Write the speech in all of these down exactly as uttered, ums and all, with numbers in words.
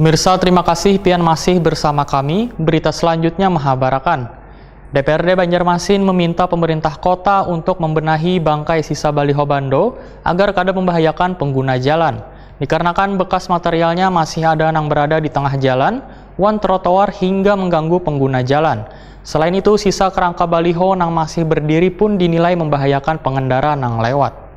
Pemirsa, terima kasih pian masih bersama kami. Berita selanjutnya mahabarakan. D P R D Banjarmasin meminta pemerintah kota untuk membenahi bangkai sisa baliho bando agar kada membahayakan pengguna jalan. Dikarenakan bekas materialnya masih ada nang berada di tengah jalan, wan trotoar hingga mengganggu pengguna jalan. Selain itu, sisa kerangka baliho nang masih berdiri pun dinilai membahayakan pengendara nang lewat.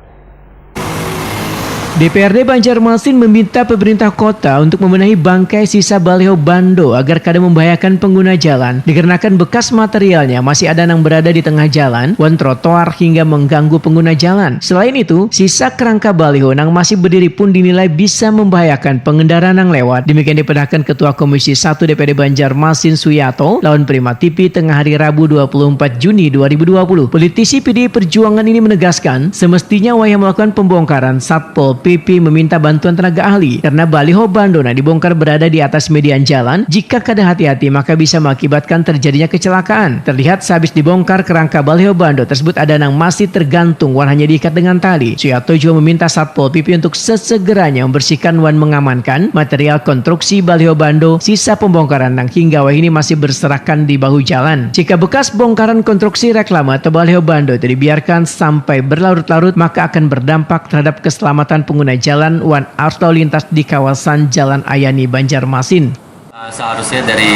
D P R D Banjarmasin meminta pemerintah kota untuk membenahi bangkai sisa baliho bando agar kada membahayakan pengguna jalan, dikarenakan bekas materialnya masih ada nang berada di tengah jalan, wan trotoar hingga mengganggu pengguna jalan. Selain itu, sisa kerangka baliho nang masih berdiri pun dinilai bisa membahayakan pengendara nang lewat. Demikian dipedahkan Ketua Komisi satu D P R D Banjarmasin Suyato lawan Prima T V tengah hari Rabu dua puluh empat Juni dua ribu dua puluh. Politisi P D I Perjuangan ini menegaskan, semestinya wayah melakukan pembongkaran, Satpol P P meminta bantuan tenaga ahli karena baliho bando nang dibongkar berada di atas median jalan. Jika kada hati-hati, maka bisa mengakibatkan terjadinya kecelakaan. Terlihat sehabis dibongkar kerangka baliho bando tersebut ada nang masih tergantung wan hanya diikat dengan tali. Suyato juga meminta Satpol P P untuk sesegeranya membersihkan wan mengamankan material konstruksi baliho bando sisa pembongkaran nang hingga wayah ini masih berserakan di bahu jalan. Jika bekas bongkaran konstruksi reklame atau baliho bando itu dibiarkan sampai berlarut-larut, maka akan berdampak terhadap keselamatan pengguna jalan wan arus lalu lintas di kawasan Jalan Ayani, Banjarmasin. Eh, seharusnya dari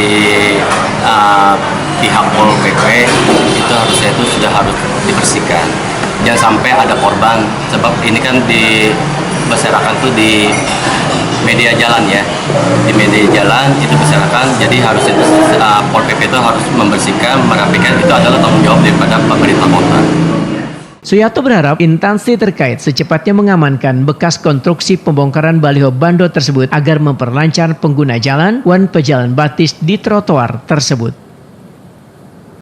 eh, pihak Pol P P itu harusnya itu sudah harus dibersihkan. Jangan sampai ada korban, sebab ini kan di berserakan tuh di media jalan ya. Di media jalan itu berserakan, jadi harusnya itu eh, Pol P P itu harus membersihkan, merapikan, itu adalah tanggung jawab daripada pemerintah kota. Suyato berharap instansi terkait secepatnya mengamankan bekas konstruksi pembongkaran baliho bando tersebut agar memperlancar pengguna jalan wan pejalan batis di trotoar tersebut.